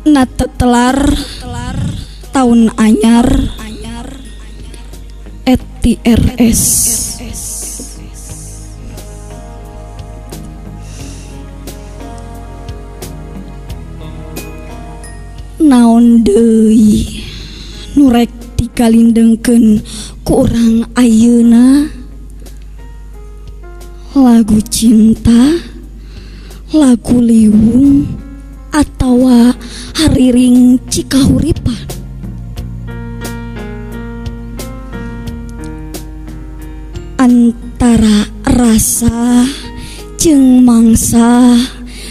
Na tetelar taun anyar ETRS. Naon deui nu rek digalindengkeun ku urang ayeuna? Lagu cinta, lagu liwung, atawa hariring cikahuripan? Antara rasa jeung mangsa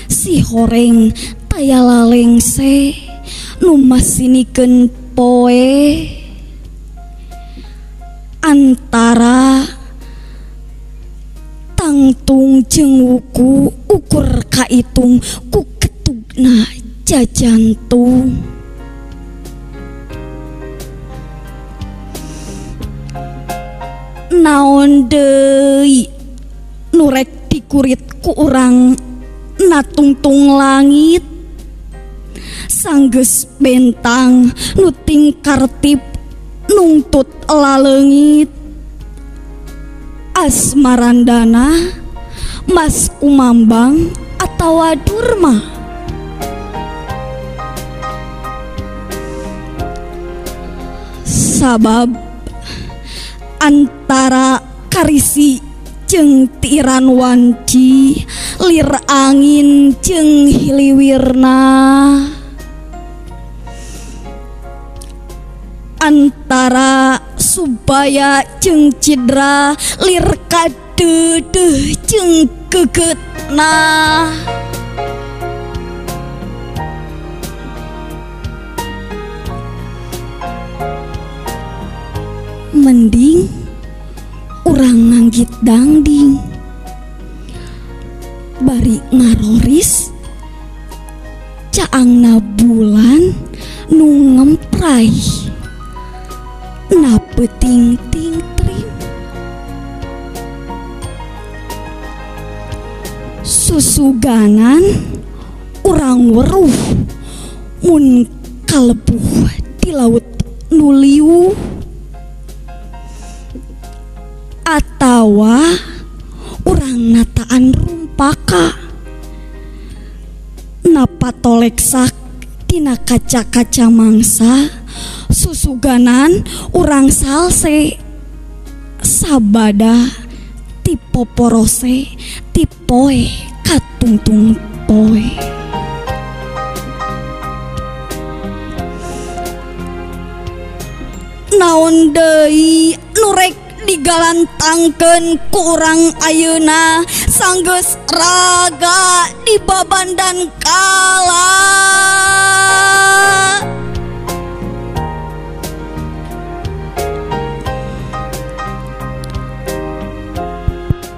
si horeng taya lalengse nu masinikeun poe, antara tangtung jeung wuku ukur kaitung ku ketugna jajantung. Naon deui nu rek dikurit ku urang natungtung langit, sanggeus bentang nu tingkartip nungtut laleungit. Asmarandana, Mas Kumambang, atawa Durma? Sabab antara karisi jeung tiran wanci, lir angin jeung hiliwirna, antara Subaya jeung Cidra, lir kadeudeuh jeung gegetna. Mending urang nganggit dangding bari ngaroris caangna bulan nu ngempray na peuting ting trim. Susuganan urang weruh mun kalebuh di laut nu liuh, atawa urang nataan rumpaka napa toleksak dina kaca-kaca mangsa. Susuganan urang salse sabada tipe porose tipoe katungtung poe. Naon deui nu rek digalantangkeun ku urang ayeuna, sanggeus raga dibabandan kala.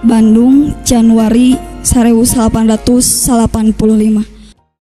Bandung, Januari 1885.